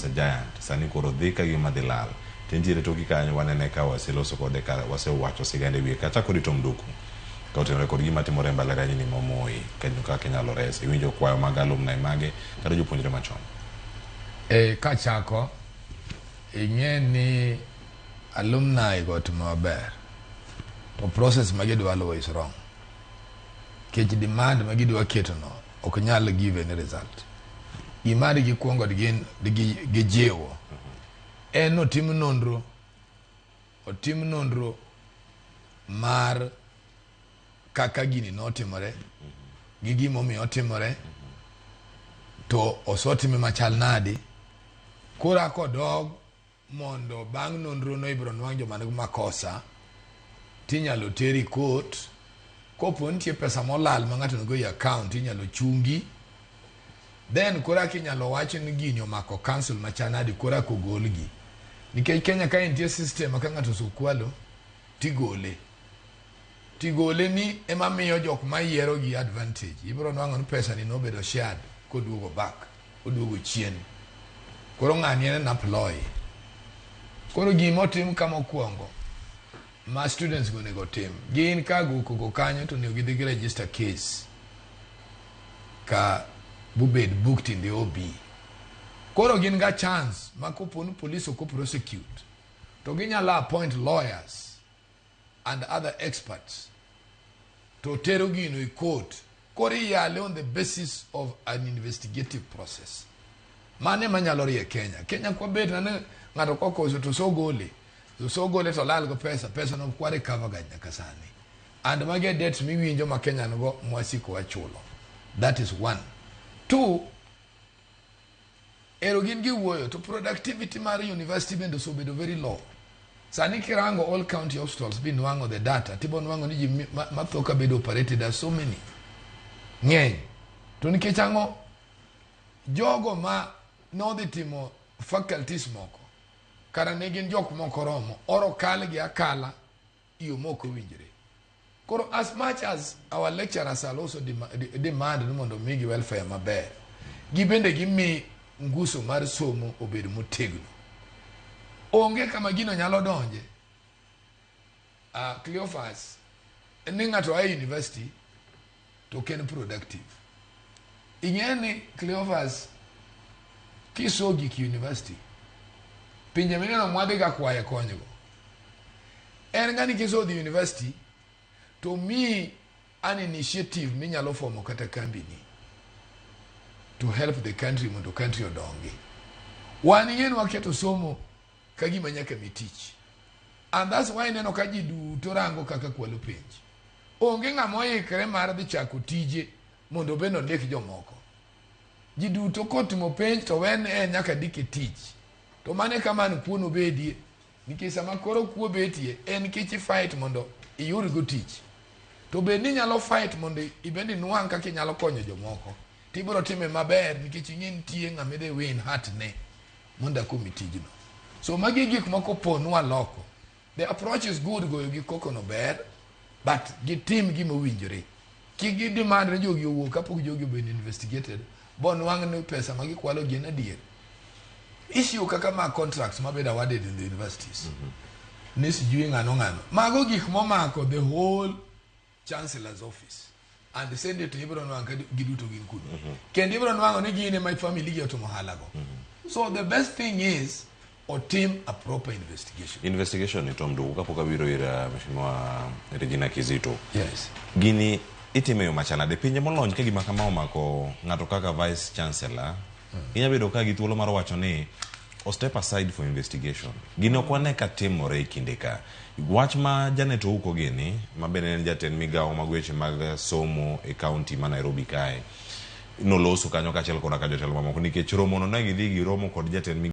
once a giant, sani koro dhi ka gima dhi lal. To entiere toki kanyo wanene ka waseloso kode ka wasewacho sigande wiye ka chako rito Mduku ka otenore kod gima timore e mbalariany ni ma Moi kendo kaka inyalo rese. Iwinjo kwayo mag alumni mage kata jopuonjre machon. E, kachako ing'e ni alumni go otimo maber to process ma gidwa luwo is wrong nikech demand ma gidwa keto no ok nyal give any result. Gima gikuongo gin gijiwo en otim nonro, otim nonro mar kaka gini notimore gi gimomiyo otimore to osotime machal nadi. Koro kodog mondo bang' nonro no ibiro nwang' joma nigi makosa tinyalo teri court. Kopo nitie pesa molal ma ng'ato nigo e account, inyalo chungi. Then koro inyalo wach ni gini omako council machal nadi, koro ogolgi, nikech Kenya ka nitie system ma ka ng'ato osekwalo tigole, tigole ni ema miyo jok mayiero gi advantage. Ibiro nwang'o ni pesa ni nobedo shared koduogo back, oduogo chien. Koro ng'ani en employee. Koro gima otim ka mokwongo ma students go onego tim gin ka go koko kanyo to onego gidhi gi register case ka bubed booked in the OB. Koro gin ga chance ma kopo ni police ok prosecute to ginyalo appoint lawyers and other experts to tero gino e court. Koro iyale on the basis of an investigative process. Mano ema nyalo rie Kenya. Kenya kwabet na ni ng'ato kokoso to sogole to sogole to lal go pesa, pesa no ok recover ga nyaka sani. And magi e debts miwinjo ma Kenya nigo mwasiko wachulo. That is one. Two, ero gin giwuoyo to productivity mar university bende osebedo very low. Sani kirango all county hospitals binwang'o the data, tibo nwang'o ni ji matho ka bedo operated are so many, ng'eny. To nikech ang'o? Jogo ma nodhi timo faculties moko kara ne gin jok moko romo oro kalgi akala iyo mok owinjore. Koro as much as our lecturers are also demand ni mondo migi welfare maber, gibende gimi nguso mar somo obed motegno. Onge kama gino nyalo donje, Cleophas, ni ng'ato a e university to ok en productive. Ing'e ni, Cleophas, kiso gik university, pinje mineno mwadhi ga kwaye konygo en ga ni kiso dhi university to miyi an initiative minyalo fomo kata kambini to help the country mondo country odongi. Wan ing'e ni waketo somo ka gima nyaka mi tich, and that's why ineno ka ji duto rango kaka kwalo penj. Onge ng'ama oikre mar dhi chako tije mondo bende ondik jomoko. Ji duto kotimo penj to wen en nyaka ndike tich. To mano e kama an kuo nobedie, nikech sama koro kuo betie en nikech i fight mondo iyud go tich. To bed ni inyalo fight mondo ibend inwang' kaka inyalo konyo jomoko, tibiro time maber nikech ing'e nitie ng'ama idhi win heart ne mondo akomi tijno. So magi gik moko ponwa loko. The approach is good, goyo gi koko no ber, but gitim gima owinjore. Kik gi demand ni jogi owuok kapok jogi obedo investigated bonwang' ni pesa ma gikwalo gin adier. Issue kaka mag contracts mabedo awarded in the universities ni sijui ng'ano ng'ano, mago gik momako the whole chancellor's office and send it to, ibiro nwang'o ka giduto gin kuno kendo ibiro nwang'o ni gin ema family gi otimo ohala go. So the best thing is otim a proper investigation. Investigation ni, Tom Ndugu, kapok abiro ir Mheshimiwa Regina Kizito. Yes. Gini itime yo machalnade? Pinje molony ka gima kama omako ng'ato kaka vice chancellor, inya bedo ka gi thuolo mar wacho ni o step aside for investigation. Gini ok wane ka timore e kinde ka. Wach ma Janet Ouko gini, ma bende en jatend migawo mag weche mag somo e county ma Nairobi kae, noloso kanyo kaachiel koda ka jotelo mamoko nikech romono ne gidhi giromo kod jatend migawo.